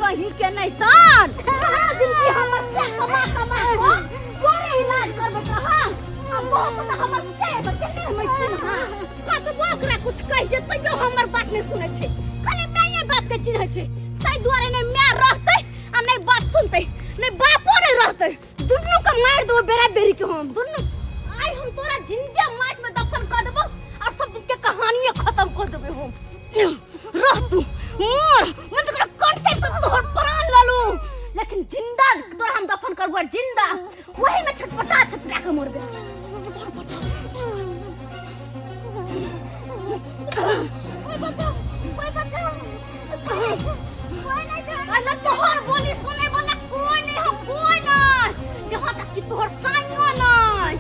कहीं के नहीं तन दिन की हमर से कमा कमा को तोरे इलाज करबे रहा आ बहुत तो हमर से केने हम चिन्हा कतबो ओकरा कुछ कहिए तैयो हमर बात नहीं सुनै छै खाली माये बाप के चिन्है छै ताहि दुआरे नहि माय रहतै आ नहि बात सुनतै नहि बापो नहि रहतै दुनू के मारि देबो बेरा बेरी के हम दुनू आइ हम तोरा जिंदे माटि में दफन कर देबो और सब दिन के कहानिये खत्म कर देबे हम रह तू मोर मन तोरा कौन से तोहर प्राण ललू लेकिन जिंदा तोरा हम दफन करबो जिंदा वही में छटपटा छटपटा के मरबे कोई बचाओ कोई बचाओ कोई नहीं छै अरे तोहर बोली सुने वाला कोई नहीं हो कोई नहीं जहाँ तक कि तोहर साइयो नहीं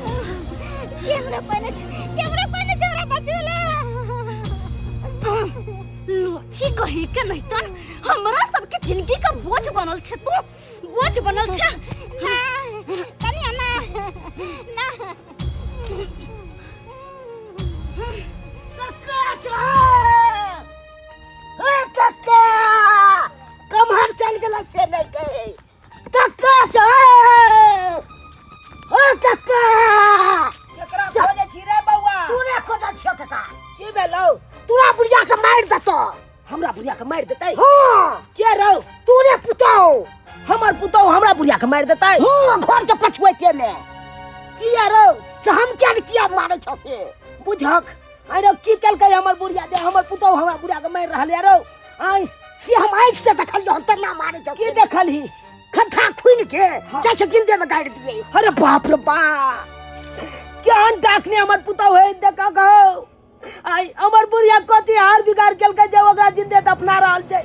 कैमरा पहिने छै कैमरा पहिने छै हमरा बचेला लोथी कही के नहीं तन हमरा सबके जिंदगी का बोझ बनल छे तू बोझ बनल छे ना कनिया ना ना कक्का छे ए कक्का कमहर चल गेल से नहीं कहे कक्का छे ओ कक्का केकरा खोजे छी रे बौआ तू ने खोजै छियो कक्का की भेलौ तोरा बुढ़िया के मारि देतो हमरा बुढ़िया के मारि देतै हाँ के रौ तोरे पुतौ हमर पुतौ हमरा बुढ़िया के मारि देतै हाँ घर के पछुएते में किया रौ से हम क्या ने किया मारे छौ से बुझक आइ रौ की केलकै हमर बुढ़िया जे हमर पुतौ हमरा बुढ़िया के मारि रहल या रौ आइ से हम आँखि से देखलियो हम तऽ ना मारे छौ की देखलही खद्धा खुनि के हाँ। चाहे जिंदे में गाड़ि दिए अरे बाप रे बाप केहन डाकनी हमर पुतौ है देखा कहो आइ हमर बुढ़िया कथी हार बिगाड़ केलकै जे ओकरा जिंदे दफना रहल छै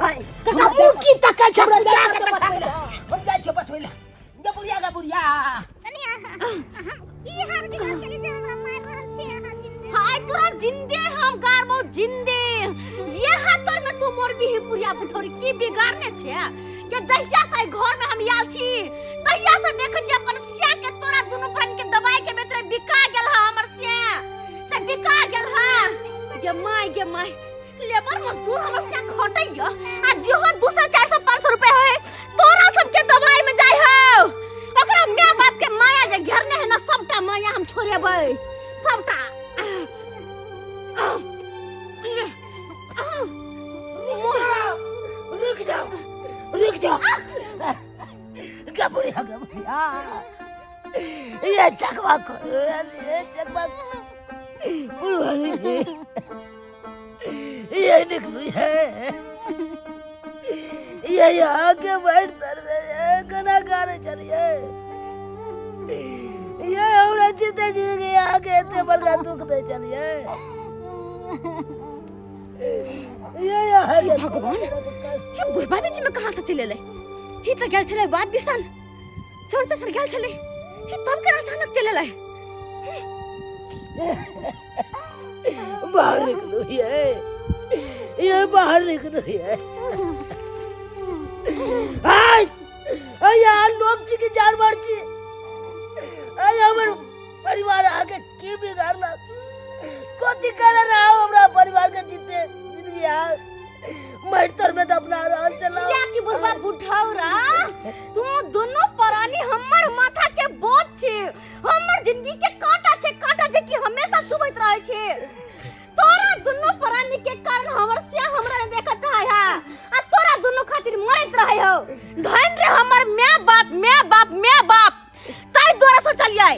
आइ कका मुँह की तकै छै हमरा पूजा जाइ के छियै तकै बचबै लए। हम जाइ छियै बचबै लए गे बुढ़िया गे बुढ़िया कनिया हम की हार बिगाड़ केली जे हमरा मारि रहल छी अहाँ जिंदे हाय तोरा जिंदे हम गारबो जिंदे ये हाथ तोर में तू मोर भी पुरिया बुठोरी की बिगाड़ने छे के जहिया से घर में हम आयल छी तहिया से देख छी अपन सिया के तोरा दुनू प्राणी के दबाई के बेतरे बिका गेल हा हमर सिया से बिका गेल हा गे माय गे माय लेबर मजदूर हमर सिया खटैया आ जेहो 200 400 500 रुपए होए तोरा सबके दवाई में जाय हो ओकरा माय बाप के माया जे घेरने है ना सबटा माया हम छोड़ेबै सबटा रुक जाओ रुक जाओ गे बुढ़िया गे बुढ़िया ये चकवा को ये चकवा ये निकलू है ये यहाँ के बैठ तर में ये गना गाने चलिए ये हमरा जीते जी के यहाँ के इतने बड़का दुख दे चलिए ये यहाँ के भगवान ये बुढ़बा बीच में कहाँ से चले ले ही तो गेल छले बात दिसन छोड़ ससुर गेल छले ही तब केना अचानक चले ले बाहर निकलो ये बाहर निकलो ये आय आय यार लोग छी कि जानवर छी आय हमर परिवार आके की बिगाड़लक कथी कर रहा हमरा परिवार के जीते जिंदगी यार मर में दफना रहल चला किया कि बुढ़वा बुढ़ौरा तू दोनों प्राणी हमर माथा के बोझ छे हमर जिंदगी के कांटा छे कांटा जे कि हमेशा चुभैत रहे छे तोरा दोनों प्राणी के कारण हमर से हमरा ने देखत चाहे हा आ तोरा दोनों खातिर मरैत रहे हो धन रे हमर my बाप my बाप my बाप ताहि द्वारा सोचलियै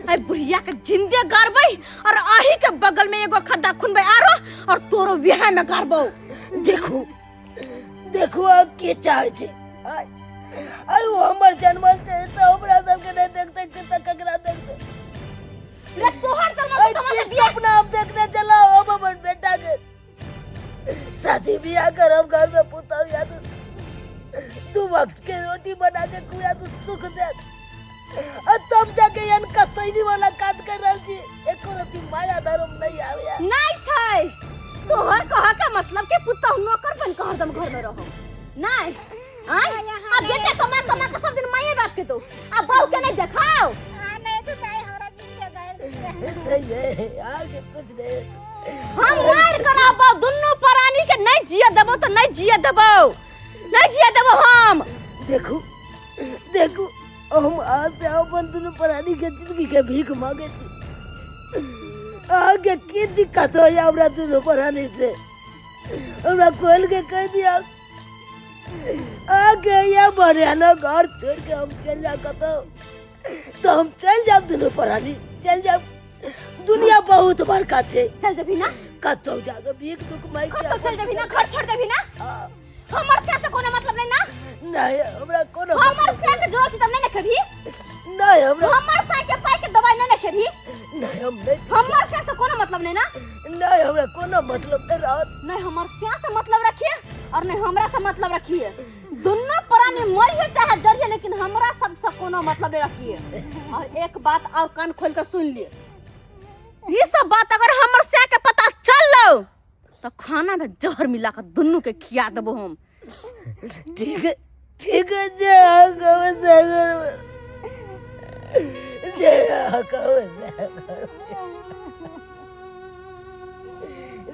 आई बुढ़िया के जिंदे गारबै और अही के बगल में एगो खड्डा खुनबै आरो और तोरो बियाह में गारबौ देखू देखू अब के चाहे छै आय आय ओ हमर जन्मल छै तऽ हमरा सबके नहि देखतै के तऽ ककरा देखतै रे तोहर जन्म आय तो के हमर बियाह सपना हम देखने चला हम अपन बेटा के शादी बियाह करब घर में पुतहु या तो दू वक्त के रोटी बना के खुआ तो सुख दे आ तब जाके एहन कसैली वाला काज कर रहल छी एको रति माया धर्म नहीं आवे नहीं छै तोहर कह के मतलब के पुतहु नौकर बन के हरदम घर में रहो नहीं आय आ बेटा कमा कमा के सब दिन माये बाप के दो आ बहू के नहीं देखाओ आ नहीं तो दाई हमरा जिंदे गाइल नहीं आगे कुछ नहीं। हम मार कराबो दुनू प्राणी के, नहीं जिए देबो तो नहीं जिए देबो, नहीं जिए देबो हम। देखू देखू, हम आज से अपन दुनू प्राणी के जिंदगी के भीख मांगे छी। आगे की दिक्कत हो या हमरा दुनू प्राणी से, हमरा खोल के कह दिया। आगे या बढ़िया घर छोड़ के हम चल जा कतो तो हम चल जाब, दुनू प्राणी चल जाब। दुनिया बहुत बड़का छै। चल जेबही ना? कतौ जाके भीख दुख मांगि के। कतौ चल जेबही ना? घर छोड़ देबही ना? हाँ। हमर से कोनो मतलब नहीं ना? नहीं, हमरा कोनो हमर से के जरूरत छै तब नहीं ने खेबही? नहीं, हमरा हमर से के पाई के दवाई नहीं ने खेबही? नहीं, हम नहीं। हमर से कोनो मतलब नहीं ना? नहीं, हमरा कोनो मतलब नहीं रहत। नहीं हमर से मतलब रखिए और नहीं हमरा से मतलब रखिए। दुनू प्राणी मरिए चाहे जरिए, लेकिन हमरा सब से कोनो मतलब नहीं रखिए। और एक बात और कान खोल के सुन लिए, ये सब बात अगर हमर से के पता चल लो तो खाना में जहर मिला के दुनू के खिया देबो हम। ठीक है, ठीक है, जय कहो सागर, जय कहो सागर,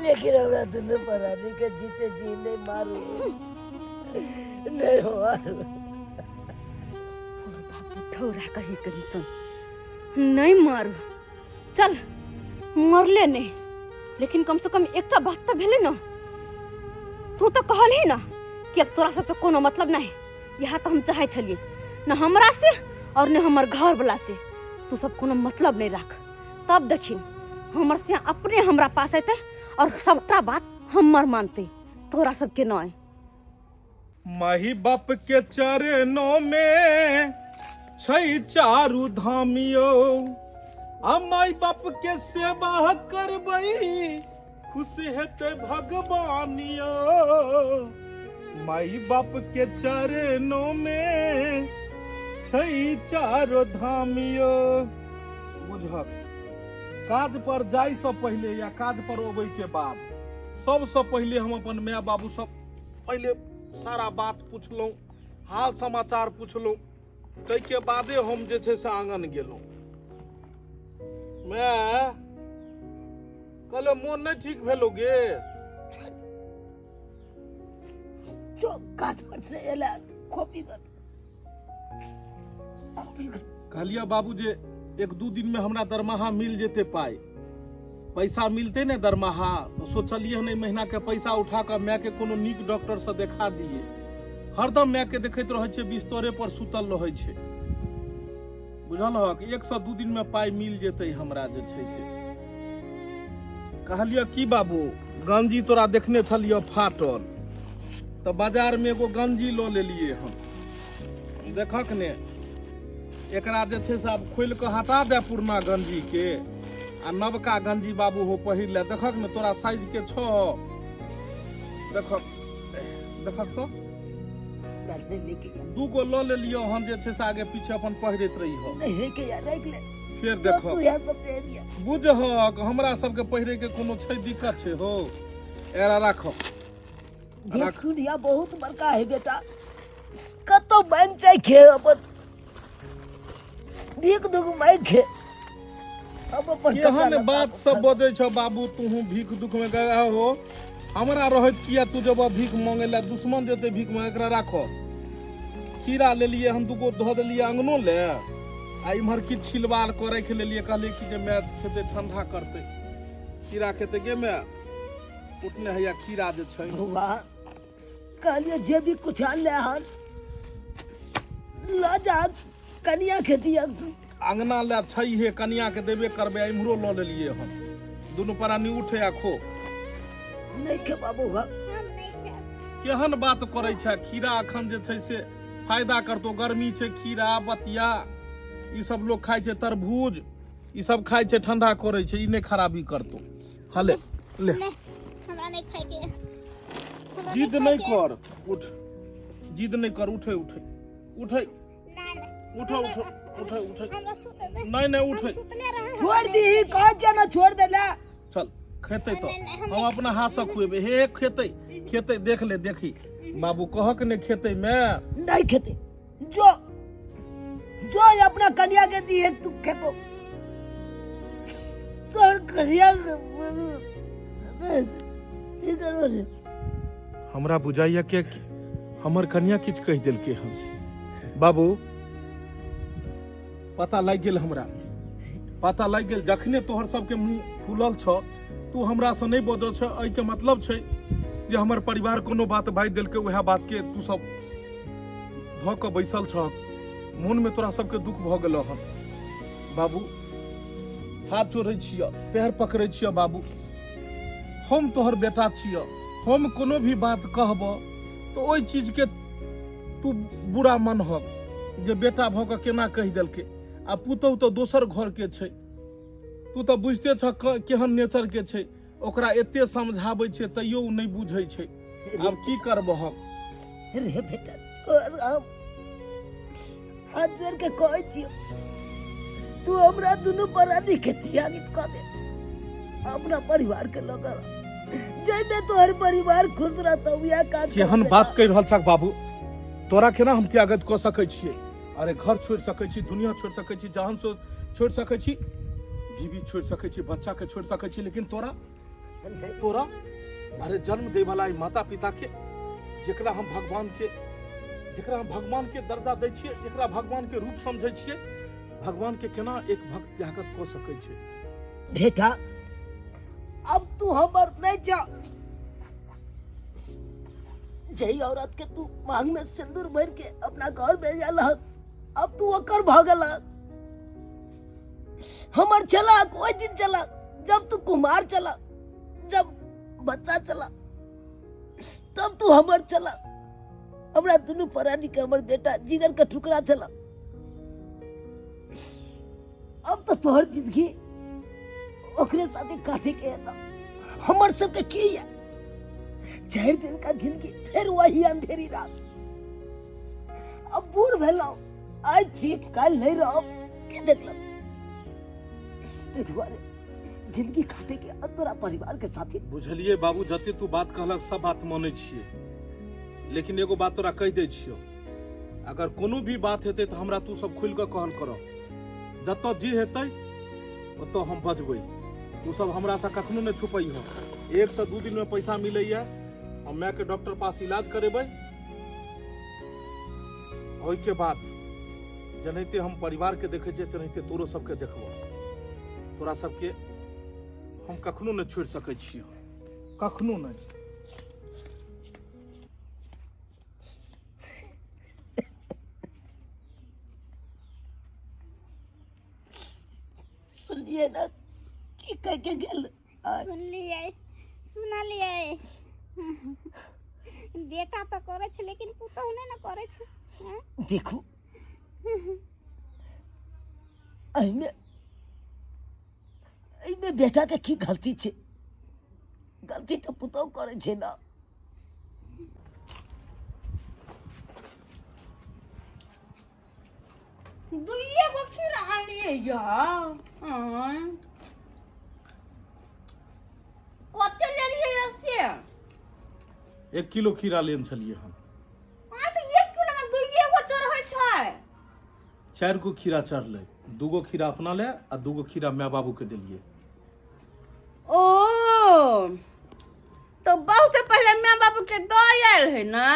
लेकिन हमरा दुनू प्राणी के जीते जी नहीं मारू, नहीं मारू। थोड़ा कहीं कहीं तो नहीं मारू। चल मरले नहीं, लेकिन कम से कम एकटा बात तो भेलै ना। तू तो कहलही ना कि अब तोरा सबसे कोनो मतलब नहीं। यह तो हम चाहे छलिए न हमरा से और न हमर घर वाला से तू सब कोनो मतलब नहीं राख। तब देखिन हमर से अपने हमरा पास अयतै और सबटा बात हमर मानते, तोरा सबके नहीं। माही बाप के चरणों में छै चारू धामियो, आ माई बाप के सेवा करबै खुश हेतै भगवानियो। माई बाप के चरणों में छै चारो धामियो। बुझक, काज पर जाइ से पहिले या काज पर अबै के बाद सबसे पहिले हम अपन माय बाबू सब पहिले सारा बात पुछलहुँ, हाल समाचार पुछलहुँ, ताहिके बादे हम जे छै से आङन गेलहुँ। माय कहले मोन नहि ठीक भेलो गे? जो काज पर से एला खोपी गल, खोपी गल। कहलियै बाबू जे एक दू दिन में हमरा दरमाहा मिल जेते, पाइ पैसा मिलते ने दरमाहा, तो सोचलियै हन एहि महीना के पैसा उठा कऽ माय के कोनो नीक डॉक्टर से देखा दिए। हरदम माय के देखैत रहै छै, बिस्तरे पर सुतल रहै छै। बुझल हक, एक से दू दिन में पाइ मिल जेतै हमरा जे छै से। कहलियै की बाबू गंजी तोरा देखने छलियै फाटल, तऽ बाजार में एगो गंजी लऽ लेलियै हम। देखक ने, एकरा जे छै से आब खोलि कऽ हटा दे पुरना गंजी के आ नवका गंजी बाबू हो पहिर ले। देखक ने तोरा साइज के छौ? देखक देखक तो दू गो लऽ लेलियौ हन जे छै से आगे पीछे अपन पहिरैत रही हो। नहीं के यार, राख ले। फेर जो देखो तू यहाँ सब पहन लिया। बुझहक, हमरा सबके पहिरे के कोनो छै दिक्कत छै हो? एरा राखो। देश दुनिया बहुत बड़का है बेटा, कतो बन जाए खे अपन भीख दुख मांग खे अब अपन कपड़ा केहन लत्ता बात सब बजै छौ बाबू तूहू? भीख दुख में गया हो, हमरा रहैत किया तू जब भीख मांगे ला? दुश्मन जेतै भीख मांगे। एकरा राखो। खीरा लेलिए हम दूगो, धऽ देलिए अंगनो ले आ इम्हर किछु छिलबार कऽ राखि लेलिए। कहलिए कि जे माय खेतै, ठंडा करतै, खीरा खेतै। गे माय, उठने हैया खीरा जे छै। बौआ, कहलिए जे भी कुछ आनले हन लऽ जा, कनिया खेती तू। अंगना ले छैहे, कनिया के देबे करबै, आ इम्हरो लऽ लेलिए हम। दुनू प्राणी उठे आ खो। नहीं खेबा बौआ। हम नहीं खेब। केहन बात करै छै? खीरा अखन जे छै से फायदा करतो, गर्मी छै। खीरा बतिया ई सब लोग खाइ छै, तरबूज ई सब खाइ छै, ठंडा करै छै, ई नहि खराबी करतो। हले ले। नहीं, हमरा नहीं खाए के, हमरा जिद खाए नहि के। कर, उठ, जिद नहि कर, उठे उठे उठे। ना ना। उठो उठो उठे उठे। हमरा सुते दे। नहीं नहीं, हम उठे। सुतले रहे। छोड़ दी, कह जाना छोड़ देना। चल, खेतै तो नहीं, नहीं, हम हम अपना हाथ से खुएबै। हे, खेतै खेतै, देख ले, देखी बाबू कहक ने खेतै मैं। नहीं खेते, जो जो ये अपना कन्या के दिए तू खेतो। कहिया की करबो रे? हमरा बुझाइया के हमर कनिया किछु कहि देलकै हन। बाबू, पता लागि गेल, हमरा पता लागि गेल। जखने तोहर सबके मुंह फूलल छौ, तू हमरा से नहि बजल छ, एहिके मतलब छै जे हमर परिवार कोनो बात बाजि देलकै, उएह बात के तू सब धऽ कऽ बैसल छह। मोनमे तोरा सबके दुख भऽ गेल हन। बाबू, हाथ जोड़ै छियऽ, पैर पकड़ै छियऽ बाबू, हम तोहर बेटा छियऽ। हम कोनो भी बात कहबऽ तऽ ओहि चीजके तू बुरा मनहक जे बेटा भऽ कऽ केना कहि देलकै, आ पुतहु तऽ दोसर घरके छै। तू तऽ बुझिते छह केहन नेचरके छै। ओकरा एते समझाबै छियै तैयो ओ नहि बुझै छै। आब की करबहक? रे बेटा, तोहर हम हाथ जोड़ के कहै छियौ, तू हमरा दुनू प्राणी के त्यागित कऽ दे, अपना परिवार के लऽ कऽ जाहिमे तोहर परिवार खुश रहतौ वएह काज कर। केहन बेटा। बात कहि रहल छक बाबू? तोरा केना हम त्यागत कऽ सकै छियै? अरे, घर छोड़ि सकै छी, दुनिया छोड़ि सकै छी, जहान से छोड़ि सकै छी, बीवी छोड़ि सकै छी, बच्चा के छोड़ि सकै छी, लेकिन तोरा, तोरा, अरे जन्म दै वाला ई माता पिता के, जेकरा हम भगवान के दर्जा दै छियै, जेकरा भगवान के रूप समझै छियै, भगवान के केना एक भक्त त्यागत कऽ सकै छै? बेटा, अब तू हमर नहीं जा। जही औरत के तू मांग में सिंदूर भर के अपना घर भेजल, अब तू ओकर भऽ गेल। हमर चला कोई दिन चला जब तू कुमार चला, जब बच्चा चला, तब तू हमर चला, हमरा दुनू प्राणी के हमर बेटा जिगर के टुकड़ा चला। अब तो तोहर जिंदगी ओकरे साथे काटे के है, हमर सबके की है? 4 दिन का जिंदगी, फिर वही अंधेरी रात। अब बूढ़ भेलौ, आइ छी काल्हि नहीं रहब, के देखलक? ताहि दुआरे जिंदगी काटे के आ तोरा परिवार के साथे। बुझलिए बाबू, जते तू बात कहलक सब बात मानै छियै, लेकिन एगो बात तोरा कहि दै छियौ, अगर कोनो भी बात हेतै तऽ हमरा तू सब खुलि कऽ कहल करह। जतऽ जे हेतै ओतऽ हम बजबै। तू सब हमरासँ कखनो नहि छुपैह। 1 से 2 दिनमे पैसा मिलैया, हम मायके डॉक्टर पास इलाज करेबै। ओहिके बाद जेनाहिते हम परिवारके देखै छियै तेनाहिते तोरो सबके देखबऽ। तोरा सबके हम कखनो नहि छोड़ि सकै छियौ, कखनो नहि। सुनलिए ना की कह के गेल आय? सुनलियै, सुनलियै। बेटा तऽ करै छै लेकिन पुतहु नहि ने करै छै, हँ? देखू, एहिमे एहिमे बेटा के की गलती छै? गलती तऽ पुतहु करै छै ना। दुइए गो खीरा आनलियै यऽ। आँय, कते लेलियै यऽ से? 1 किलो खीरा लेने छलियै हम। हाँ, तऽ 1 किलो मे दुइए गो चढ़ै छै। 4 गो खीरा चढ़लै। 2 गो खीरा अपना ले आ 2 गो खीरा माय बाबू के देलियै। ओ, तऽ बहु से पहिले माय बाबू के दऽ आयल है ने।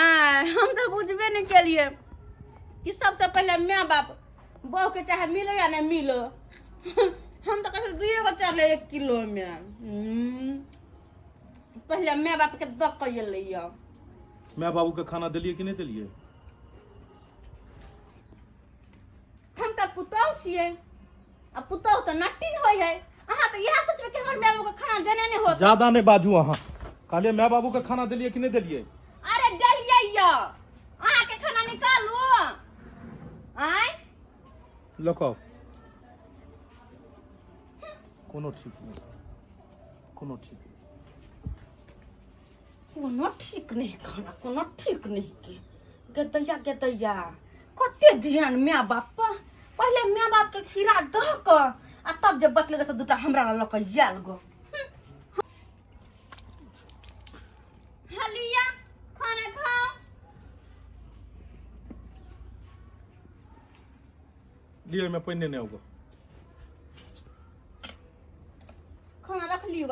हम तऽ बुझबे नहि केलियै कि सबसे पहिले माय बाप बहु के, चाहे मिलो या नहि मिलो। हम तऽ कहै दुइए गो चढ़लै 1 किलो मे। पहिले माय बाप के दऽ कऽ एलै यऽ। माय बाबू के खाना देलियै कि नहि देलियै? हम तऽ पुतहु छियै आ पुतहु तऽ नट्टिन होइ है। अहाँ तऽ इएह सोचबै कि हमर माय बाबू के खाना देने नहि होत। ज्यादा नहि बाजू अहाँ। कहलियै माय बाबू के खाना देलियै कि नहि देलियै? अरे, देलियै यऽ। अहाँके खाना निकालू आँय। लऽ कऽ आउ। कोनो ठीक नहि, कोनो ठीक नहि। कोनो ठीक नहीं खाना, कोनो ठीक नहीं के गदैया गदैया। कते ध्यान माय बाप पर। पहिले माय बाप के खीरा दऽ कऽ आ तब जे बचल से दूटा हमरा लऽ कऽ आयल गो। हलिया, खाना खाओ। लिअ, एहिमे पानि नहि होगा।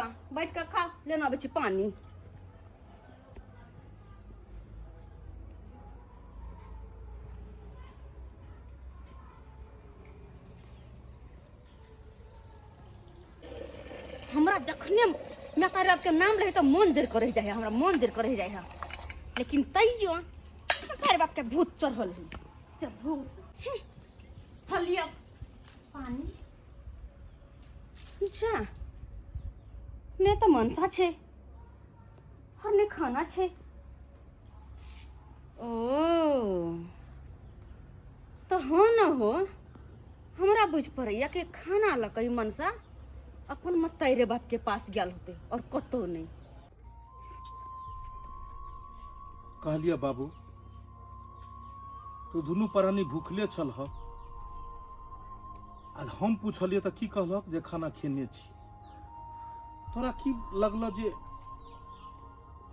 बौआ, बैठ कऽ खाउ, लेना अबै छी पानी। हमरा जखने माता बाप के नाम रहे तो मन जर कर जाए, हमरा मन जर कर जाए है, लेकिन तैयो माता बाप के भूत चढ़ल है। चल भूत हलिया पानी जा ने तो मनसा छे और ने खाना छे। ओ तो हाँ न हो, हमरा बुझ पड़ैया कि खाना लऽ कऽ ई मनसा अपन मताइरे बाप के पास गेल होते और कतौ नहीं। कहलिए बाबू तू दुनू प्राणी भूखले छल ह, आ हम पूछलिए तऽ की कहलक जे खाना खेने छी। तोरा की लगल जे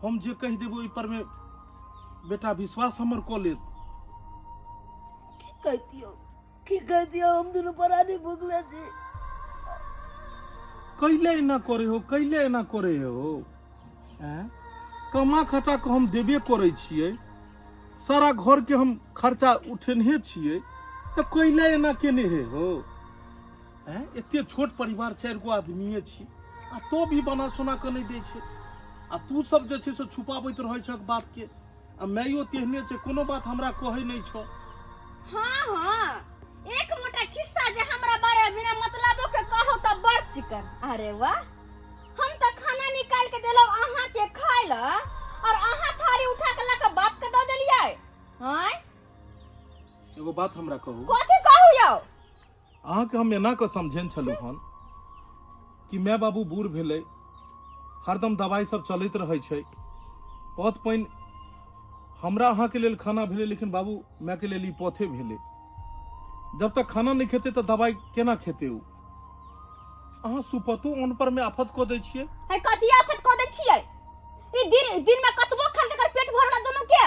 हम जे कहि देबो ओहि पर में बेटा विश्वास हमर कऽ लेत? की कहतियो, की कहतियो, हम दुनू प्राणी भूखले छी। कैले एना करे हो, कैले एना करे हो? हैं? कमा खटा के हम देबे करे छियै, सारा घर के हम खर्चा उठेनहे छियै, तऽ कैले एना केने हे हो? हैं? एते छोट परिवार, 4 गो आदमीये छी, आ तो भी बना सोना के नहि दै छै, आ तू सब जे छै से छुपाबैत रहै छक बात के, आ माइयो तेहने छै, कोनो बात हमरा कहै नहि छौ। हाँ हाँ, एक मोटा खिस्सा जे हमरा बारे में बिना मतलबो के कहो त बड़ चिकन। अरे वाह, हम त खाना निकाल के देलौ अहाँ के खाय ला, और अहाँ थाली उठा के ला के बाप के दऽ देलियै। आँय? एगो बात हमरा कहू। कथी कहू यौ? अहाँके हम एना कऽ समझेन छलहुँ हन कि माय बाबू बूढ़ भेलै, हरदम दवाइ सब चलैत रहै छै, पथ पानि हमरा अहाँके लेल खाना भेलै, लेकिन बाबू मायके लेल ई पथे भेलै। जब तक खाना नहि खेतै तऽ दवाइ केना खेतै ओ? अहाँ सुपतो अन्न पर मे आफत कऽ दै छियै। है कथी आफत कऽ दै छियै? ई दिन दिन में कतबो खाल तकर पेट भरला दुनू के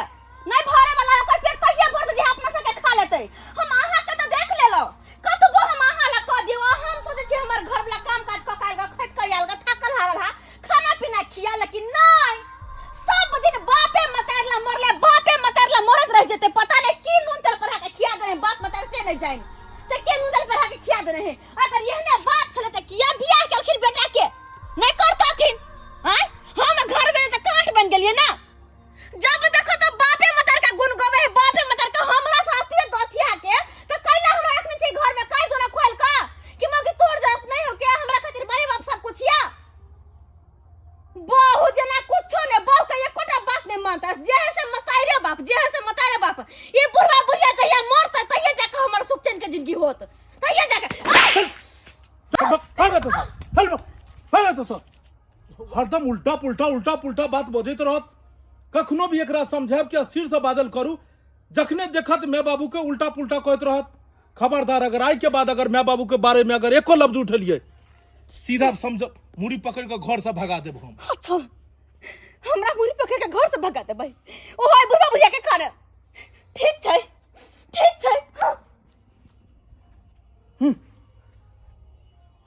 नहीं भरे वाला, ओकर पेट तहिया भरतै जे अपना सबके खा लेतै। हम अहाँ के तऽ देख लेलहुँ, कतबो हम अहाँ ला कऽ दियौ, हम सोचै छी हमर घर वाला काम काज कऽ के आयल, खटि कऽ आयल, थाकल हारल हा, खाना पीना खिया, लेकिन नहीं, सब दिन बापे मतार ला मरले, बापे मतार ला मरत रह जेते। पता नहीं की नून तेल पर के खिया देने बाप मतार से नहीं जाइन से के नून तेल पर के खिया देने है। अगर एहने बाप छले त किया बियाह केलखिन बेटा के? नहीं करतथिन। आय हम घर में त काठ बन गेलिए ना। जब देखो तो बापे मतार का गुण गवे है, बापे मतार का हमरा साथी दथिया के तो कैला हमरा रखने छै घर में, काई दोना खोल का कि मगी तोड़ जात नहीं हो के हमरा खातिर माई बाप सब कुछ या बहु जना कुछो ने, बहु के एकोटा बात नहीं मानता। जे है से मताई रे बाप, जे है से मताई रे बाप। ये बुढ़वा बुढ़िया जहिया मरता तहिया जाके हमर सुख चैन के जिंदगी होत, तहिया जाके। भाग तो चल, भाग तो हरदम उल्टा पुल्टा उल्टा पुल्टा बात बजैत रहत। कखनो भी एकरा समझायब कि स्थिर से बाजल करू, जखने देखत माय बाबू के उल्टा पुल्टा कहैत रहत। खबरदार अगर आइ के बाद अगर माय बाबू के बारे में अगर एको लफ्ज उठेलियै, सीधा समझ मुड़ी पकड़ के घर से भगा देब हम। अच्छा, हमरा मुड़ी पकड़ के घर से भगा देबै ओहो बुढ़वा बुढ़िया के कारण? ठीक छै, ठीक छै।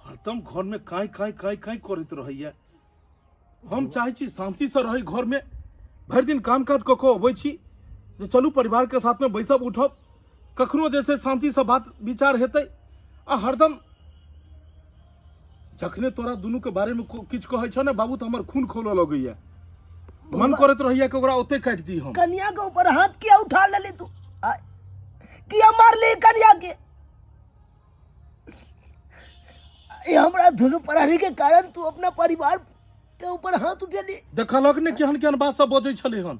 हरदम घर में काई काई काई काई करैत रहैया। हम चाहै छी शांति से रहै घर में, भरि दिन काम काज कऽ कऽ अबै छी जे चलू परिवार के साथ में बैसब उठब, कखनो जे छै शांति से बात विचार हेतै। आ हरदम जखने तोरा दुनू के बारे में किछु कहै छौ ने बाबू, तऽ हमर खून खौलऽ लगैया, मन करैत रहैया कि ओकरा ओते काटि दी हम। कनिया के ऊपर हाथ किया उठा लेली तू? किया मारली कनिया के? ये हमरा दुनू प्राणी के कारण तू अपना परिवार के ऊपर हाथ उठेली। देखलक ने केहन केहन बात सब बजै छलै हन।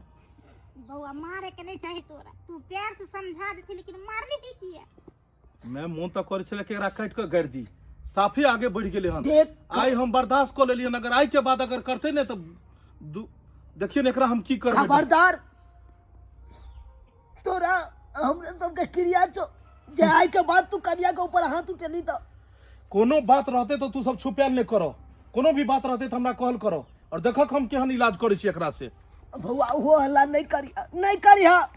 बौआ मारे के नहीं चाही तोरा, तू प्यार से समझा देती लेकिन मारली ही किया? मैं मोन तऽ करै छलै कि एकरा काटि कऽ गाड़ि दी, साफे आगे बढ़ि गेलै हन। देख आइ हम बर्दाश्त कऽ लेलियै हन, अगर आइ के बाद अगर करतै ने तऽ देखियौ ने एकरा हम की करबै। खबरदार, तोरा हमरा सबके क्रिया छो जे आइ के बाद तू कनिया के ऊपर हाथ उठेली तो कोनो बात रहते तो तू सब छुपायल नहीं करो, कोनो भी बात रहते तो हमरा कहल करो, और देखक हम केहन इलाज करै छी एकरा से। भौआ हो हल्ला नहीं करी, नहीं करी। हाँ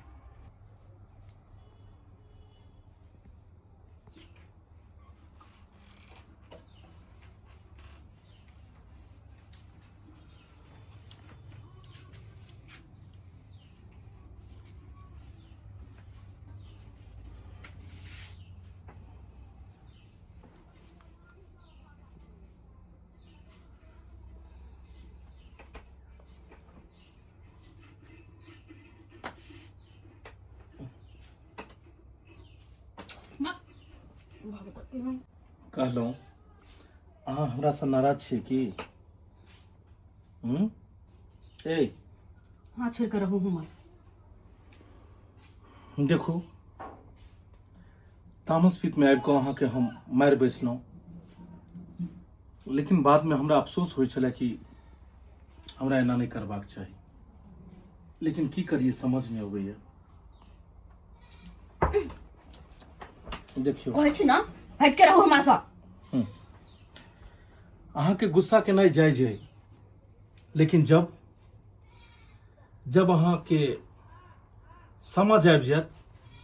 कहलहुँ अहाँ हमरासँ नाराज छियै की? हूँ? ए। हाँ, छोड़ के रहू हमर। देखू, तामस पीतमे आबि कऽ अहाँके हम मारि बैसलहुँ, लेकिन बादमे हमरा अफसोस होइ छलै कि हमरा एना नहि करबाक चाही, लेकिन की करिए समझ नहि अबैया। देखियौ, कहै छी ने, हटि के रहू हमरा सँ। अहाँके गुस्सा केनाइ जायज अइ, लेकिन जब जब अहाँके समझ आबि जायत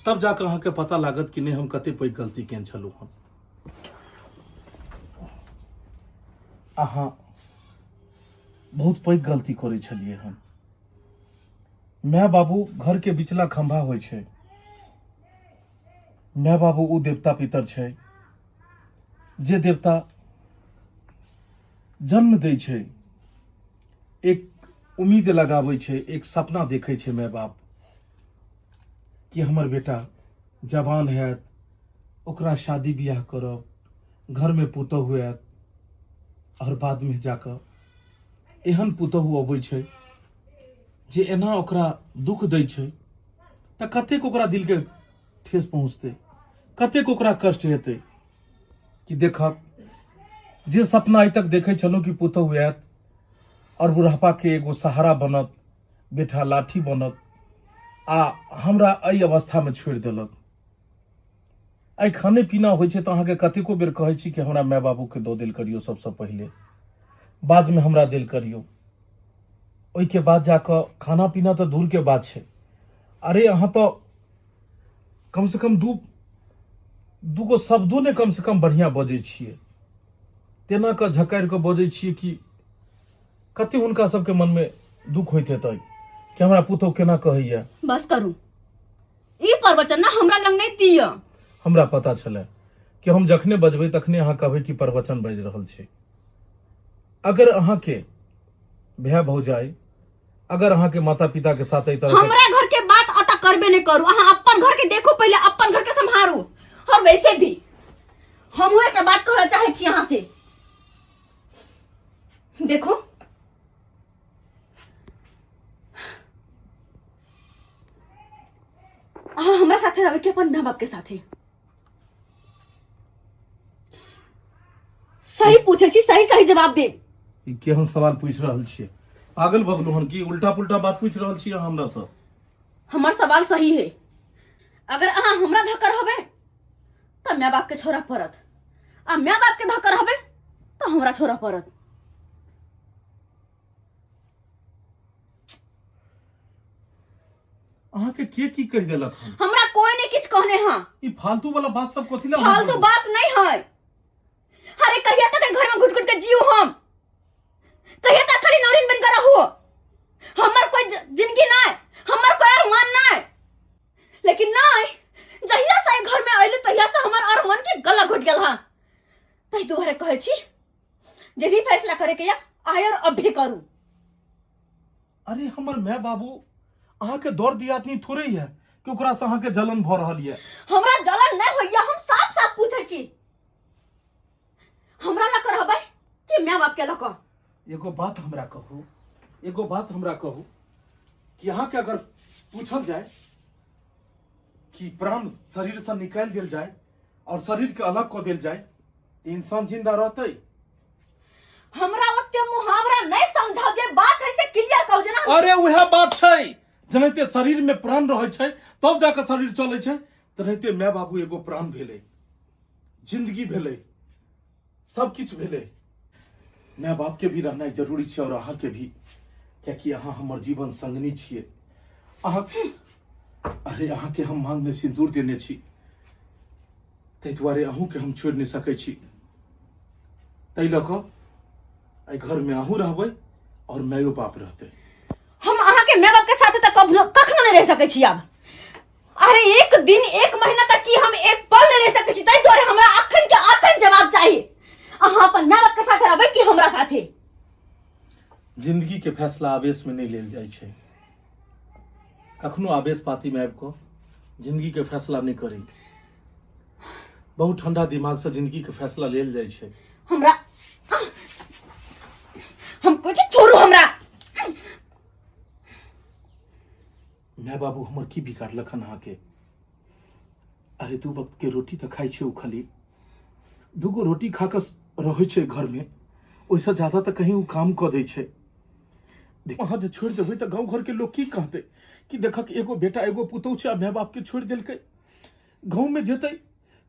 तब जाकऽ अहाँके पता लागत कि नहि हम कते पैघ गलती केने छलहुँ हन। अहाँ बहुत पैघ गलती करै छलियै हन। माय बाबू घर के बिचला खंभा होइ छै। माय बाबू ओ देवता पितर छै जे देवता जन्म दै छै, एक उम्मीद लगाबै छै, एक सपना देखै छै माय बाप कि हमर बेटा जवान हैत, ओकरा शादी बियाह करब, घरमे पुतहु आयत, आओर बादमे जाकऽ एहन पुतहु अबै छै जे एना ओकरा दुख दै छै, तऽ कतेक ओकरा दिलके ठेस पहुँचतै, कतेक ओकरा कष्ट हेतै कि देखब जे सपना आइ तक देखै छलहुँ कि पुतहु आयत आओर बुढ़ापाके एगो सहारा बनत, बेटा लाठी बनत, आ हमरा एहि अवस्थामे छोड़ि देलक। आइ खाने पीना होइ छै तऽ अहाँके कतेको बेर कहै छी कि हमरा माय बाबूके दऽ देल करियौ सबसँ पहिले, बादमे हमरा देल करियौ। ओहिके बाद जाकऽ खाना पीना तऽ दूरके बात छै। अरे अहाँ तऽ कमसँ कम दूगो शब्दो ने कमसँ कम बढ़िआँ बजै छियै, तेना कऽ झकारि कऽ बजै छियै कि कते हुनका सबके मनमे दुख होइत हेतै कि हमरा पुतहु केना कहैया। बस करू ई प्रवचन ना हमरा लग नहीं दिय। हमरा पता छलै कि हम जखने बजबै तखने अहाँ कहबै कि प्रवचन बाजि रहल छै। अगर अहाँके भाय भौजाइ, अगर अहाँके माता पिता के साथ एहि तरह के हमरा घर के बात अता करबे नहीं करू, अहाँ अपन घर के देखू पहले, अपन घर के संभारू। और वैसे भी हमहूँ एक बात कहना चाहे छी अहाँ से, देखो अहाँ हमरा साथे रहबै कि अपन माँ बाप के साथे? सही पूछे छी, सही सही जवाब देब। ई केहन सवाल पूछि रहल छियै? पागल भऽ गेलहुँ हन की? उल्टा पुल्टा बात पूछि रहल छी अहाँ हमरा सँ? हमर सवाल सही है। अगर अहाँ हमरा धक्का रहबै तऽ माय बाप के छोड़ऽ पड़त, आ माय बाप के धक्का रहबै तऽ हमरा छोड़ऽ पड़त। अहाँके के की कहि देलक हन? हमरा कोई नहीं किछ कहने हँ। ई फालतू वाला बात सब कथी ला अहाँ फालतू बोलू? बात नहीं है। अरे कहिया तक घर में घुट घुट के जीव हम, कहिया तक खाली नौरिन बन के रहू? हमर कोई जिंदगी नहीं, हमर कोई अरमान नहीं। लेकिन नहीं, जहिया से घर में अइले तहिया से हमर अरमान के गला घुट गेल हँ। तहि दुआरे कहै छी जे भी फैसला करे के या आय और अभी करू। अरे हमर माय बाबू अहाँके दौड़ दियादनी थोड़े है कि ओकरा से अहाँके जलन भऽ रहल यऽ। हमरा जलन नहीं होइया, हम साफ साफ पूछै छी, हमरा लऽ कऽ रहबै कि माय बाप के लऽ कऽ? एगो बात हमरा कहू, एगो बात हमरा कहू कि अहाँके अगर पूछल जाय कि प्राण शरीर से निकालि देल जाय और शरीर के अलग कऽ देल जाय, इंसान जिंदा रहतै? हमरा ओते मुहावरा नहीं समझाओ, जे बात है से क्लियर कहू जेना। अरे वएह बात छै, जेनाहिते शरीर में प्राण रहै छै तब जाके शरीर चलै छै, तेनाहिते माय बाबू एगो प्राण भेलै, जिंदगी भेलै, सब किछु भेलै। माय बाप के भी रहनाइ जरूरी छै और अहाँ के भी, कियाकि अहाँ हमर जीवन संगनी छियै। अहाँ, अरे अहाँ के हम मांग में सिंदूर देने छी, ताहि दुआरे अहूँके हम छोड़ि नहि सकै छी। ताहि लऽ कऽ एहि घरमे अहूँ रहबै आओर मायो बाप रहतै। हम अहाँके माय बाप के साथे तऽ कखनो कखनो नहि रहि सकै छी आब। अरे एक दिन एक महीना तक की हम एक पल नहीं रह सकै छी, ताहि दुआरे हमरा अखन के अखन जवाब चाही। अहाँ अपन माय बाप के साथे रहबै कि हमरा साथे? जिंदगी के फैसला आवेश में नहीं लेल जाइ छै। कखनो आवेश पाती में आबि कऽ जिंदगी के फैसला नहीं करी। बहुत ठंडा दिमाग से जिंदगी के फैसला लेल जाइ छै। हमरा हम कहै छी छोड़ू हमरा। माय बाबू हमर की बिगाड़लक हन अहाँके? अरे दू वक्त के रोटी तऽ खाइ छै ओ, खाली दूगो रोटी खा कऽ रहै छै घरमे, ओहिसँ ज्यादा तऽ कहीं ओ काम कऽ दै छै। अहाँ जे छोड़ि देबै तऽ गाँव घरके लोक की कहतै कि देखक एगो बेटा एगो पुतहु छै आ माय बापके छोड़ि देलकै। गाँवमे जेतै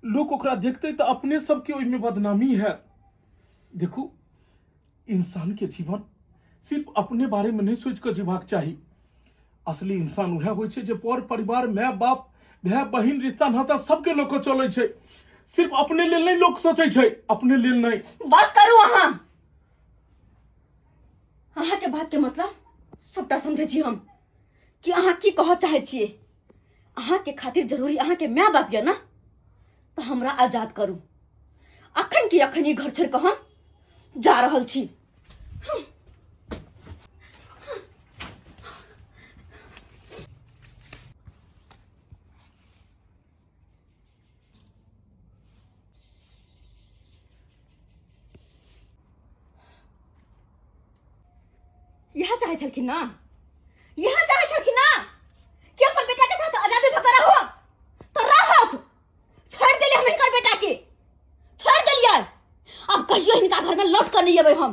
लोक ओकरा देखतै तऽ अपने सबके ओहिमे बदनामी हैत। देखू, इंसानके जीवन सिर्फ अपने बारेमे नहि सोचि कऽ जीबाक चाही। असली इंसान उएह होइ छै जे पर परिवार, माय बाप, भाय बहिन, रिश्ता नाता सबके लऽ कऽ चलै छै। सिर्फ अपने लेल नहि लोक सोचै छै, अपने लेल नहि। बस करू अहाँ। अहाँके बात के मतलब सबटा समझै छी हम कि अहाँ की कहऽ चाहै छियै। अहाँके खातिर जरूरी अहाँके माय बाप यऽ ने, तऽ हमरा आजाद करू अखन की अखन ई घर छोड़ि कऽ हम जा रहल छी। इएह चाहै छलखिन ना, इएह चाहै छलखिन ना कि अपन बेटा के साथ आजादी भऽ कऽ रहू, तऽ रहत। छोड़ि देलियै हम हिनकर बेटा के, छोड़ि देलियै। अब कहियो हिनका घर में लौट कऽ नहीं एबै हम,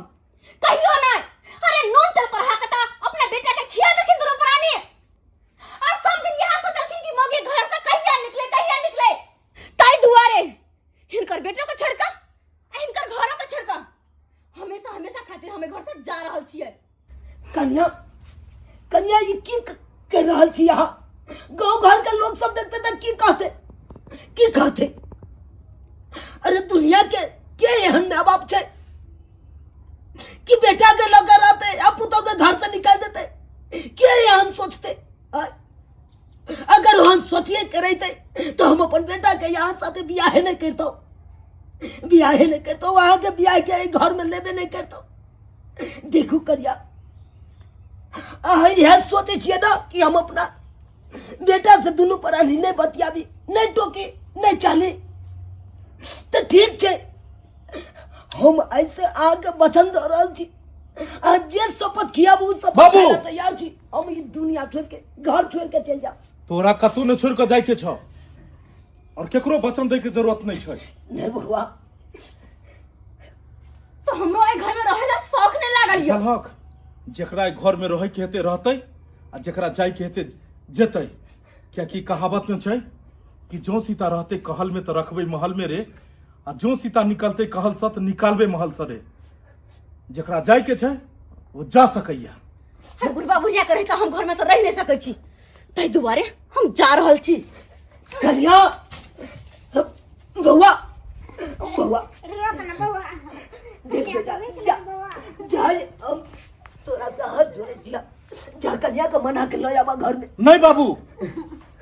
कहियो नहीं। अरे नून तेल पर हाकता अपना बेटा के खिया देलखिन दुनू प्राणी, और सब दिन यह सोचलखिन कि मौगी घर से कहिया निकले, कहिया निकले। ताहि दुआरे हिनकर बेटो के छोड़ कऽ आ हिनकर घरो के छोड़ कऽ हमेशा हमेशा खातिर हमें घर से जा रहल छियै। कन्या, कन्या, ई की कर रहल छी अहाँ? गांव घर के लोग सब देखते त की कहते, की कहते? अरे दुनिया के एहन माय बाप छै कि बेटा के लग रहते आ पुतोह के घर से निकाल देते? के एहन सोचते? आय? अगर हम सोचिए करते तो हम अपन बेटा के यहाँ साथे बियाहे नहीं करतो, बियाहे नहीं करतो, वहाँ के बियाह के घर में लेबे नहीं करतो। देखू करिया, अहाँ इएह सोचै छियै ना कि हम अपना बेटा से दुनू प्राणी नहीं बतियाबी, नहीं टोकी, नहीं चाली, तो ठीक छै। हम ऐसे आगे वचन दऽ रहल छी, अहाँ जे शपथ खियाबू ओ शपथ बाबू! खाय लए तैयार छी। हम ई दुनिया छोड़ के, घर छोड़ के चलि जाब। तोरा कतहु नहि छोड़ कऽ जाइके छौ और केकरो वचन दै के जरूरत नहीं छै। नहीं बउआ। तो हमरो एहि घर में रहे ला शौक नहीं लागल यऽ। बुझलहक, जेकरा एहि घर में रहे के हेतै रहतै आ जेकरा जाय के हेतै जेतै। कियाकि कहावत में छै कि जो सीता रहतै कहल में तऽ रखबै महल में रे, आ जो सीता निकलतै कहल से तऽ निकालबै महल से रे। जेकरा जाय के छै ओ जा सकैया। हम बुढ़बा बुढ़िया के रहिता हम घर में तो रह नहीं सकै छी, ताहि दुआरे हम जा रहल छी। कन्या, बउआ, बउआ। रोक ना बउआ। देख बेटा, जा जा, हम तोरा से हाथ जोड़े छिया, जा कन्या के मना के लऽ आबा घर में। नहीं बाबू,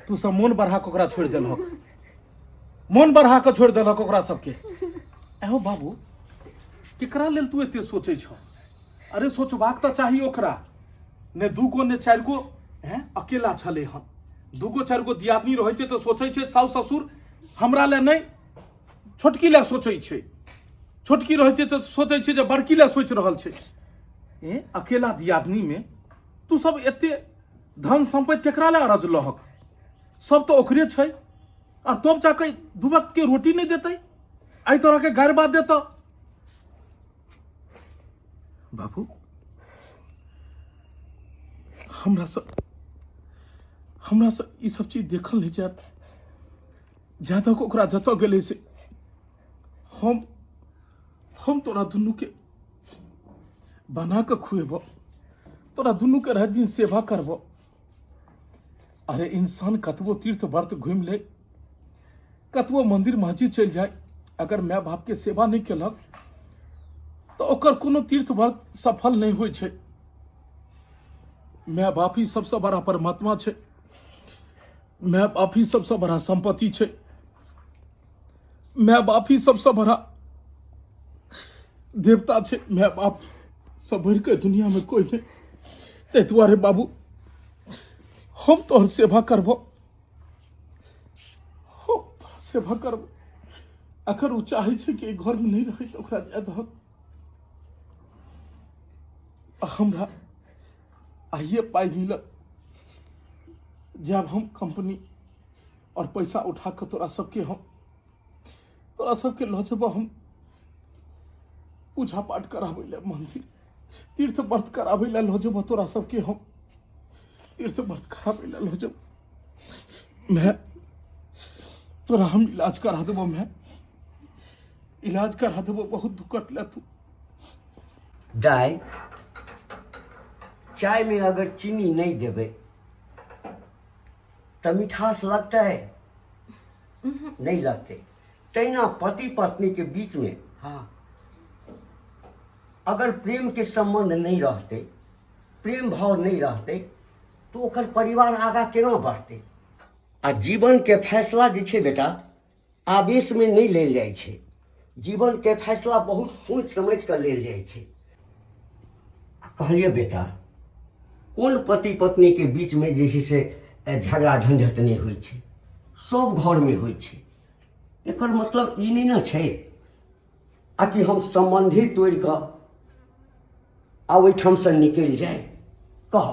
तू सब मोन बढ़ा के ओकरा छोड़ि देलहक, मोन बढ़ा के छोड़ि देलहक ओकरा सबके। एहो बाबू, केकरा लेल तू एते सोचै छह? अरे सोचबाक तऽ चाही ओकरा ने, दूगो ने चारि गो हैं अकेला छलै हन, दूगो चारि गो दियादनी रहै छै तऽ सोचै छै साउस ससुर हमरा लए नहि छोटकी लए सोचै छै, छोटकी रहै छै तऽ सोचै छै जे बड़की लए सोचि रहल छै। ए अकेला दियादनी में तू सब एते धन सम्पत्ति केकरा लए अरजलहक? सब तऽ ओकरे छै, आ तब जाके दू वक्त के रोटी नहि देतै, एहि तरह के गारि बात देतऽ। बाबू, हमरा से ई सब चीज देखल नहीं जात। जा तक ओकरा जतऽ गेलै से हम तोरा दुनू के बना के खुएबो, तोरा दुनू के रात दिन सेवा करबो। अरे इंसान कतबो तीर्थ व्रत घूमि ले, कतबो मंदिर मस्जिद चलि जाय, अगर माय बाप के सेवा नहीं केलक तो ओकर कोनो तीर्थ व्रत सफल नहीं होइ छै। माय बाप ही सबसे बड़ा परमात्मा छै, माय बाप ही सबसे बड़ा संपत्ति छै, माय बाप ही सबसे बड़ा देवता छै। माय बाप सब बढ़ि के दुनिया में कोई नहीं। ताहि दुआरे बाबू, हम तोहर सेवा करबो, हम तोहर सेवा करबो। अगर ओ चाहै छै कि एहि घरमे नहि रहै तऽ ओकरा जाय दहक। आ हमरा आइए पाइ मिलत, जायब हम कंपनी और पैसा उठा कऽ तोरा सबके हम तोरा सबके लऽ जेबह हम पूजा पाठ कराबै लए, मंदिर तीर्थ व्रत कराबै लए लऽ जेबह तोरा सबके हम तीर्थ व्रत कराबै लए लऽ जेबह। मैं तोरा हम इलाज करा देबो, मैं इलाज करा देबो, बहुत दुख कटले तू। दाइ, चाय में अगर चीनी नहीं देबै तऽ मिठास लगतै? नहीं लगतै। तहिना पति पत्नी के बीच में हाँ अगर प्रेम के संबंध नहीं रहते, प्रेम भाव नहीं रहते, तो ओकर परिवार आगा केना बढ़तै? आ जीवन के फैसला जे छै बेटा, आवेश में नहीं लेल जाइ छै। जीवन के फैसला बहुत सोचि समझि कऽ लेल जाइ छै। आ कहलियै बेटा, कोन पति पत्नी के बीच में जे छै से झगड़ा झंझट नहि होइ छै? सब घर में होइ छै। एकर मतलब ई नहि ने छै आ कि हम सम्बन्धी तोड़ि कऽ आ ओहिठामसँ निकलि जाय। कह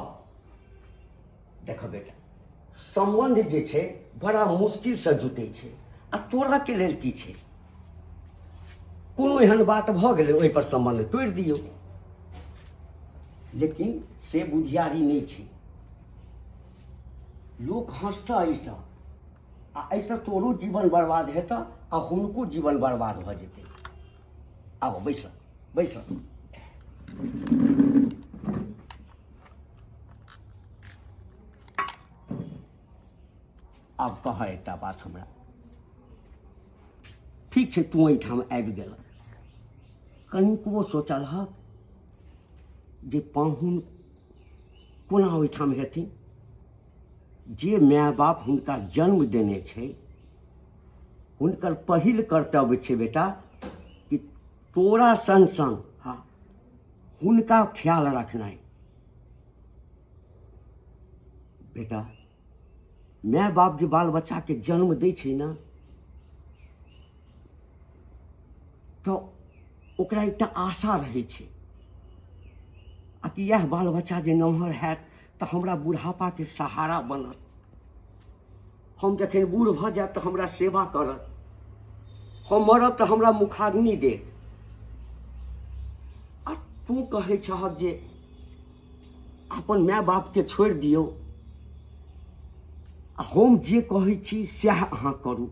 देख बेटा, सम्बन्ध जे छै बड़ा मुश्किलसँ जुटै छै। आ तोड़ऽके लेल की छै? कोनो एहन बात भऽ गेलै, ओहिपर सम्बन्ध तोड़ि दियौ। लेकिन से बुधियारी नहि छै। लोक हँसतऽ एहिसँ, आ एहिसँ तोरो जीवन बर्बाद हेतऽ आ हुनको जीवन बर्बाद भऽ जेतै। आब बैस, बैस। आब कह एकटा बात हमरा। ठीक छै, तू एहिठाम आबि गेल, कनिकबो सोचल हक जे पाहुन कोना ओहिठाम हेथिन? जे माय बाप हुनका जन्म देने छै, हुनकर पहिल कर्तव्य छै बेटा कि तोरा संग संग हाँ हुनका ख्याल रखनाइ। बेटा, माय बाप जे बाल बच्चाके जन्म दै छै ने, तऽ ओकरा एकटा आशा रहै छै आ कि इएह बाल बच्चा जे नमहर हैत तऽ हमरा बुढ़ापाके सहारा बनत, हम जखन बूढ़ भऽ जायब तऽ हमरा सेवा करत, हम मरब तऽ हमरा मुखाग्नि देत। आ तू कहै छहक जे अपन माय बापके छोड़ि दियौ आ हम जे कहै छी सएह अहाँ करू,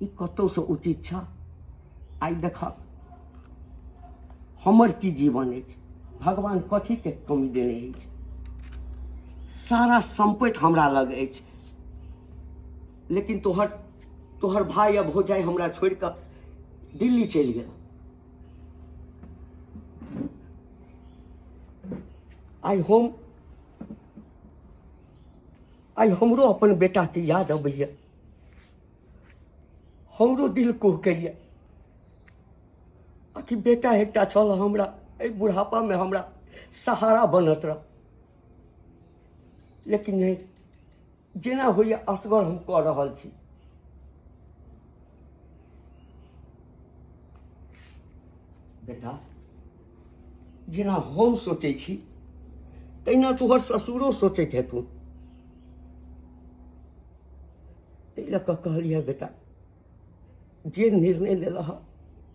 ई कतहुसँ उचित छ? आइ देखब हमर की जीवन अछि, भगवान कथीके कमी देने अछि? सारा सम्पति हमरा लग अछि, लेकिन तोहर तोहर भाय आ भौजाइ हमरा छोड़ि कऽ दिल्ली चलि गेल। आइ हम आइ हमरो अपन बेटाके याद अबैया, हमरो दिल कुहकैया आ कि बेटा एकटा छल हमरा, एहि बुढ़ापामे हमरा सहारा बनत रह। लेकिन नहि, जेना होइए असगर हम कऽ रहल छी। बेटा, जेना हम सोचै छी तहिना तोहर ससुरो सोचैत हेतुन। ताहि लऽ कऽ कहलियै बेटा, जे निर्णय लेलह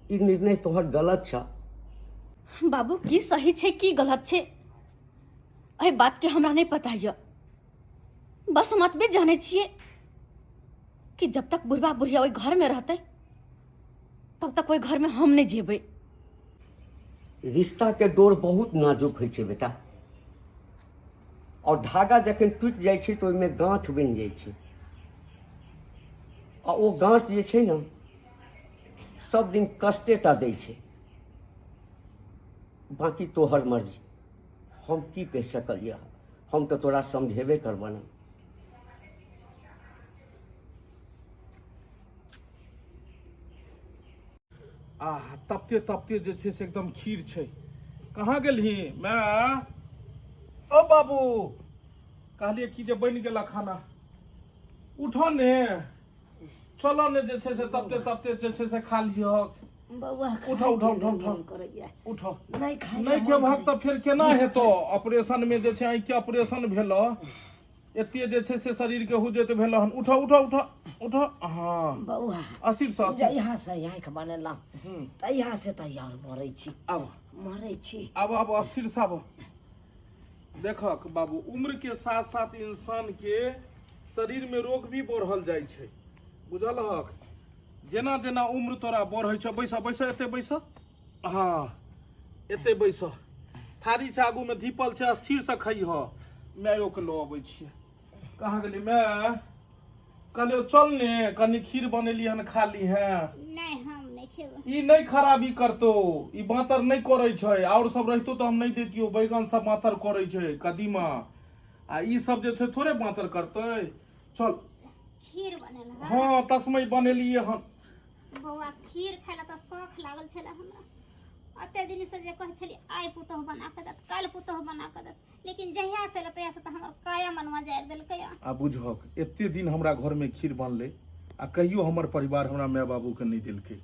ई निर्णय तोहर गलत छह। बाबू, की सही छै की गलत छै एहि बात के हमरा नहीं पता यऽ। बस हम एतबे जानै छियै कि जब तक बुढ़बा बुढ़िया ओहि घर में रहतै तब तक ओहि घर में हम नहीं जेबै। रिश्ता के डोर बहुत नाजुक होइ छै बेटा, और धागा जखन टूटि जाइ छै तऽ ओहिमे गाँठ बनि जाइ छै, आ ओ गाँठ जे छै ने सब दिन कष्टे टा दै छै। बाँकी तोहर मर्जी, हम की कहि सकलियै? हम तऽ तोरा समझेबे करबह ने। आ तपते तपते जे छै से एकदम खीर छै। कहाँ गेलही माय? ओ बाबू, कहलियै कि जे बनि गेला खाना, उठो ने। चलऽ ने जे छै से तते तते जे छै से खा लिहक। बौआ। उठो, उठो, उठो, उठो। मन करैया। उठो। नहि खाय। नहि खेबहक तऽ फेर केना हेतौ? ऑपरेशन मे जे छै, आँखि के ऑपरेशन भेलौ, एते जे छै से शरीर के हुजैत भेल हन। उठो, उठो, उठो, उठो। हँ। बौआ। अस्थिर से, अस्थिर। जहिया से आँखि बनेलहुँ तहिया से तैयार मरै छी। आब मरै छी। आब, आब अस्थिर से आब। देखक बाबू, उम्र के साथ साथ इंसान के शरीर में रोग भी बढ़ल जाइ छै, बुझल हक? जेना जेना उम्र तोरा बढ़ै छौ। बैस, बैस, एते बैस। हँ, एते बैस। थारी छै आगू में धीपल छै, स्थिर से खइह। मायो के लऽ अबै छियै। कहाँ गेली माय? कहलियौ चल ने, कनि खीर बनेली हन, खा ली हैं। नहि, हम नहि खेबै। ई नहि खराबी करतो, ई बाँतर नहि करै छै। आओर सब रहितो तऽ हम नहि दैतियौ। बैगन सब बाँतर करै छै, कदीमा आ ई सब जे छै थोड़े बाँतर करतै। चल। खीर बनेल हँ? हँ, तस्मै बनेलियै हन। बौआ, खीर खाय लए तऽ शौख लागल छलै हमरा। एते दिन से जे कहै छलियै, आइ पुतोहु बना कऽ देत, काल्हि पुतोहु बना कऽ देत, लेकिन जहिया से एलै तहिया से तऽ हमर काया मनवा जारि देलकै। आ बुझहक, एते दिन हमरा घरमे खीर बनलै आ कहियो हमर परिवार हमरा माय बाबूके नहि देलकै।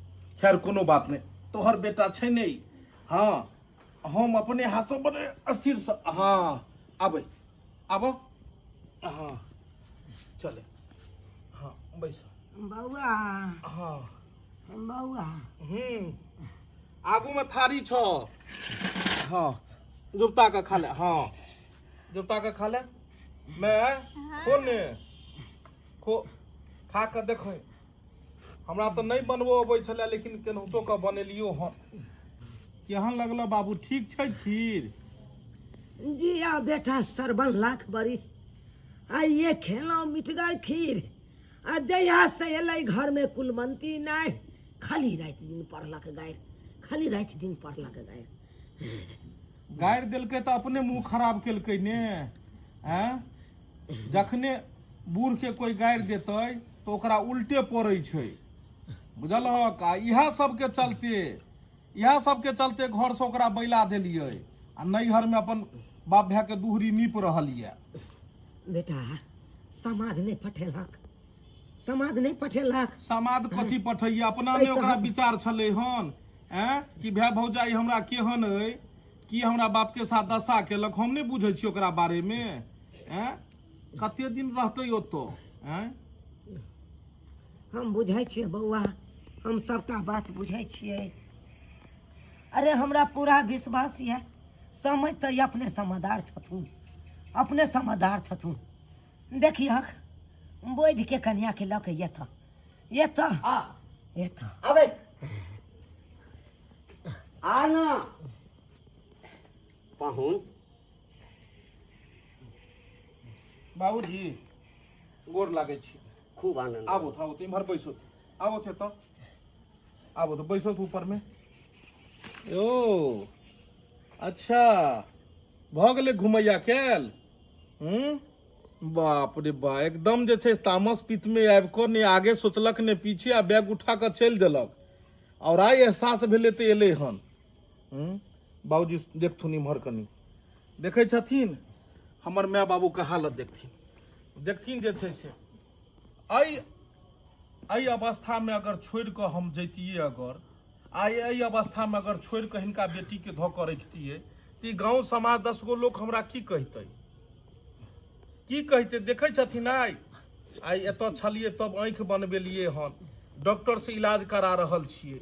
खैर, कोनो बात नहि, तोहर बेटा छै ने। हँ, हम अपने हाथसँ बने स्थिरसँ। हँ, आबै, आब। हँ, चले। हँ, बैस। बौआ। हँ। बौआ। आगूमे थारी छौ। हँ, जुपता के खा ले। हँ, जुपता के खा ले। मैं खो ने, खो। खा कऽ देखै, हमरा तऽ नहि बनबो अबै छलै, लेकिन केनाहितो कऽ बनेलियो हन। केहन लगल बाबू? ठीक छै खीर? जी आ बेटा सरबन, लाख बरिस। आ ये खेलहुँ मिठगर खीर। आ जहिया से एलै घरमे कुलमंती नहि, खाली राति दिन पढ़लक गारि, खाली राति दिन पढ़लक गारि। गारि देलकै तऽ अपने मुँह खराब केलकै ने। आँय, जखने बूढ़के कोइ गारि देतै तऽ ओकरा उल्टे पड़ै छै, बुझलहक? आ इएह सबके चलते, इएह सबके चलते घरसँ ओकरा बैला देलियै आ नैहरमे अपन बाप भायके दुहरी नीप रहल यऽ। बेटा, समाद नहि पठेलक? समाद नहि पठेलक? समाद कथी पठैया? अपना ने ओकरा विचार छलै हन ऐं कि भाय भौजाई हमरा केहन अइ, की हमरा बाप के साथ दशा केलक, हम नहि बुझै छी ओकरा बारे मे। ऐं, कते दिन रहतै ओतऽ? ऐं। हम बुझै छियै बौआ, हम सबटा बात बुझै छियै। अरे, हमरा पूरा विश्वास यऽ, समझ तऽ ई अपने समझदार छथुन, अपने समझदार छथुन। देखियक, बोधि के कन्या के लऽ के एतऽ एतऽ आ एतऽ। आबे, आ ना पाहुन। बाबूजी, गोर लागै छी। खूब आनंद। आबो, आबो, इम्हर बैसो। आबो एतऽ, आबो तऽ बैसो ऊपर मे। ओ अच्छा, भऽ गेलै घुमैया कैल। हूँ, बाप रे बा, एकदम जे छै तामस पित्त मे आबि कऽ ने आगे सोचलक ने पीछे, आ बैग उठा कऽ चलि देलक। आओर आइ एहसास भेलै तऽ एलै हन। हूँ, बाबूजी, देखथुन इम्हर कनि। देखै छथिन हमर माय बाबूके हालत? देखथिन, देखथिन जे छै से एहि एहि अवस्थामे अगर छोड़ि कऽ हम जैतियै, अगर आइ एहि अवस्थामे अगर छोड़ि कऽ हिनका बेटीके धऽ कऽ रखितियै, तऽ ई गाँव समाज 10 गो लोक हमरा की कहितै, की कहितै? देखै छथिन, आइ आइ एतऽ छलियै तब आँखि बनबेलियै हन, डॉक्टरसँ इलाज करा रहल छियै।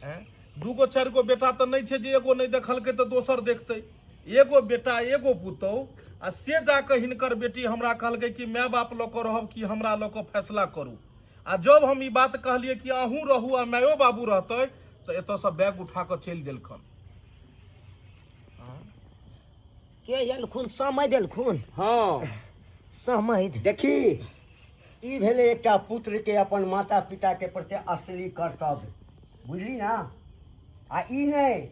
आँय, दूगो चारि गो बेटा तऽ नहि छै जे एगो नहि देखलकै तऽ दोसर देखतै। एगो बेटा, एगो पुतहु, आ से जाकऽ हिनकर बेटी हमरा कहलकै कि माय बाप लऽ कऽ रहब कि हमरा लऽ कऽ, फैसला करू। आ जब हम ई बात कहलियै कि अहूँ रहू आ मायो बाबू रहतै, तऽ एतऽसँ बैग उठा कऽ चलि देलखन। के एलखुन? समय देलखुन? हँ। समय। देखी, ई भेलै एकटा पुत्र के अपन माता पिता के प्रति असली कर्तव्य, बुझली ना? आ ई नहि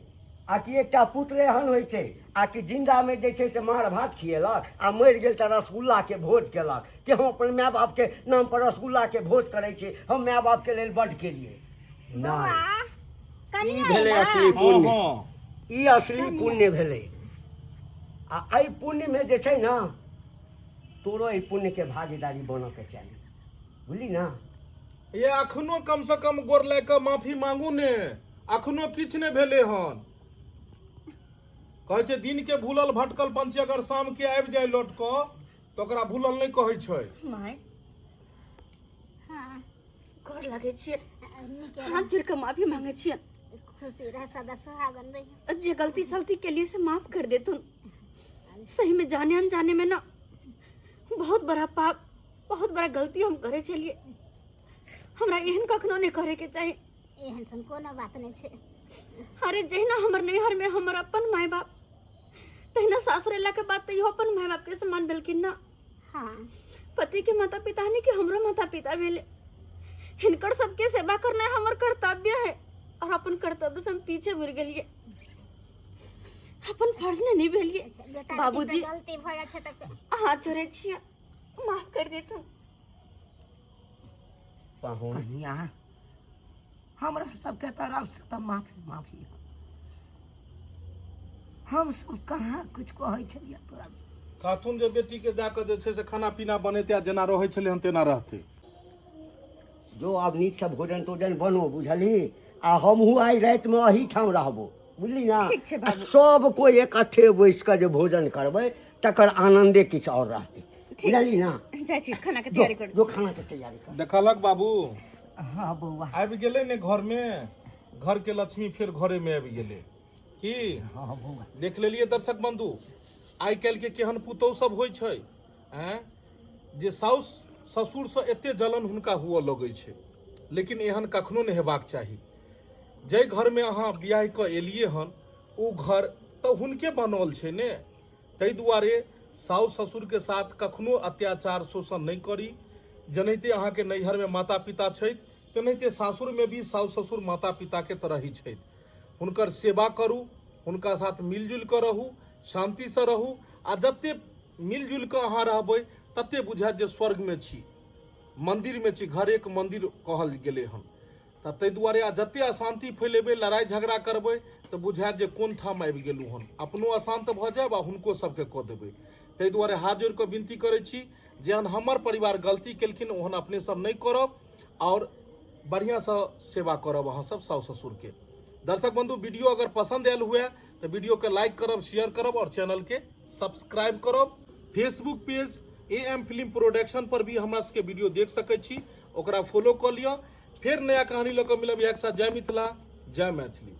आ कि एकटा पुत्र एहन होइ छै आ कि जिन्दामे जे छै से मार भात खिएलक आ मरि गेल तऽ रसगुल्लाके भोज केलक कि हम अपन माय बापके नाम पर रसगुल्लाके भोज करै छी, हम माय बापके लेल बड्ड केलियै। नहि, ई भेलै असली पुण्य। ई असली पुण्य भेलै। आ एहि पुण्यमे जे छै ने, तोरो एहि पुण्यके भागीदारी बनऽके चाही, बुझली ना? ये अखनो कम से कम गोर लए कऽ माफी मांगू ने अखनो किछु नहि भेलै हन कहै छै दिन के भूलल भटकल पंछी अगर शाम के आबि जाय लौट कऽ तऽ ओकरा भूलल नहि कहै छै माय हाँ गोर लगै छियै नीके हाथ जोड़ कऽ माफी मांगे छियै खुशी रह सदा सुहागन रही जे गलती सलती के लिए से माफ कर देतुन सही में जाने अनजाने में ना बहुत बड़ा पाप बहुत बड़ा गलती हम करे छलिए हमरा एहन कखनो नहीं करे के चाही एहन सन कोनो बात नहि छै अरे जहिना हमर नैहर में हमर अपन माय बाप तहिना सासुर अयला के बाद तैयो अपन माय बाप के समान भेलखिन ना हाँ पति के माता पिता ने कि हमरो माता पिता भेले हिनकर सबके सेवा करना हमर कर्तव्य है और अपन कर्तव्य से हम पीछे मुड़ गेलिए अपन फर्ज ने निभेलिए अच्छा, बेटा बाबूजी गलती भऽ जाइ छै तऽ हाथ जोड़े छियै माफ कर देतू पाहुन कनिया हमरा सबके तरफ से तऽ माफी माफी हम सब कहाँ कुछ कहै छलियै तोरा कहथुन जे बेटीके जा कऽ जे छै से खाना पीना बनेतै आ जेना रहै छलै हन तेना रहतै जो आब नीकसँ भोजन तोजन बनो बुझलही आ हमहूँ आइ रातिमे एहीठाम रहबो बुझली ना ठीक छै आ बाबू। सब कोइ इकट्ठे बैस कऽ जे भोजन करबै तकर आनन्दे किछु आओर रहतै ठीक बुझलही ना जाइ छी खाना के जो तैयारी कर जो खाना के तैयारी कर देखलक बाबू हाँ बौआ आबि गेलै ने घरमे घरके लक्ष्मी फेर घरेमे आबि गेलै की हाँ बौआ देख लेलियै दर्शक बंधु आइ काल्हिके केहन पुतहु सब होइ छै आँय जे साउस ससुरसँ एते जलन हुनका हुअ लगै छै लेकिन एहन कखनो नहि हेबाक चाही जाहि घरमे अहाँ बियाह कऽ एलियै हन ओ घर तऽ हुनके बनल छै ने ताहि दुआरे साउस ससुरके साथ कखनो अत्याचार शोषण नहि करी जेनाहिते अहाँके नैहरमे माता पिता छथि तेनाहिते सासुरमे भी साउस ससुर माता पिताके तरह ही छथि हुनकर सेवा करू हुनका साथ मिलजुलि कऽ रहू शान्तिसँ रहू आ जते मिलजुलि कऽ अहाँ रहबै तते बुझायत जे स्वर्गमे छी मन्दिरमे छी घर एक मन्दिर कहल गेलै हन तऽ ताहि दुआरे आ जते अशान्ति फैलेबै लड़ाइ झगड़ा करबै तऽ बुझायत जे कोन ठाम आबि गेलहुँ हन अपनो अशान्त भऽ जायब आ हुनको सबके कऽ देबै ताहि दुआरे हाथ जोड़ि कऽ विनती करै छी जेहन हमर परिवार गलती केलखिन ओहन अपने सब नहि करब आओर बढ़िआँसँ सेवा करब अहाँ सब साउस ससुरके दर्शक बंधु वीडियो अगर पसंद आयल हुए तो वीडियो के लाइक करब शेयर करब और चैनल के सब्सक्राइब करब Facebook page A M film production पर भी हमरा सबके वीडियो देख सकै छी ओकरा फॉलो कऽ लिअ फेर नया कहानी लऽ कऽ मिलब इएह के साथ जय मिथिला जय मैथिली